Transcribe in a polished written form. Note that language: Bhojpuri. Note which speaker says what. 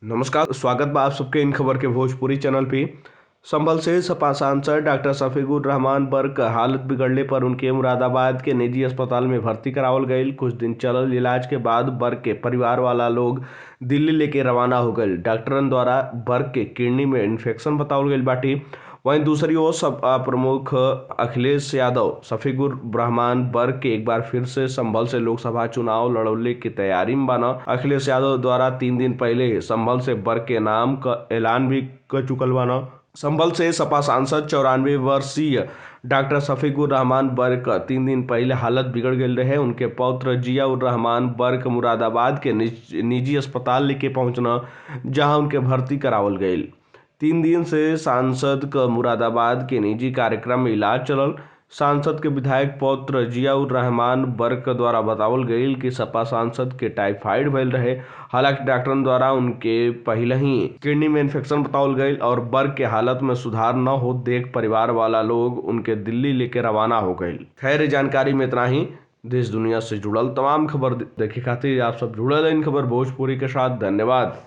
Speaker 1: नमस्कार, स्वागत बा आप सबके इन खबर के भोजपुरी चैनल पे। संभल से सपा सांसद डॉक्टर शफीकुर रहमान बर्क हालत बिगड़ले पर उनके मुरादाबाद के निजी अस्पताल में भर्ती करावल गईल। कुछ दिन चलल इलाज के बाद बर्क के परिवार वाला लोग दिल्ली लेके रवाना हो गए। डॉक्टरन द्वारा बर्क के किडनी में इन्फेक्शन बतावल गईल बाटी। वहीं दूसरी ओर सपा प्रमुख अखिलेश यादव शफीकुर रहमान बर्क के एक बार फिर से संभल से लोकसभा चुनाव लड़ौले की तैयारी में बाना। अखिलेश यादव द्वारा 3 दिन पहले संभल से बर्क के नाम का ऐलान भी कर चुकल बाना। संभल से सपा सांसद 94 वर्षीय डॉक्टर शफीकुर रहमान बर्क 3 दिन पहले हालत बिगड़ गई रहे। उनके पौत्र जियाउर रहमान बर्क मुरादाबाद के निजी अस्पताल लेके पहुंचना, जहां उनके भर्ती करावल गई। 3 दिन से सांसद का मुरादाबाद के निजी कार्यक्रम में इलाज चलल। सांसद के विधायक पौत्र जियाउर रहमान बर्क द्वारा बतावल गई कि सपा सांसद के टाइफाइड भइल रहे। हालांकि डॉक्टरन द्वारा उनके पहले ही किडनी में इन्फेक्शन बतावल गई और बर्क के हालत में सुधार न हो देख परिवार वाला लोग उनके दिल्ली लेके रवाना हो गए। खैर, जानकारी में इतना ही। देश दुनिया से जुड़ल तमाम खबर देखे खातिर आप सब जुड़ल इन खबर भोजपुरी के साथ। धन्यवाद।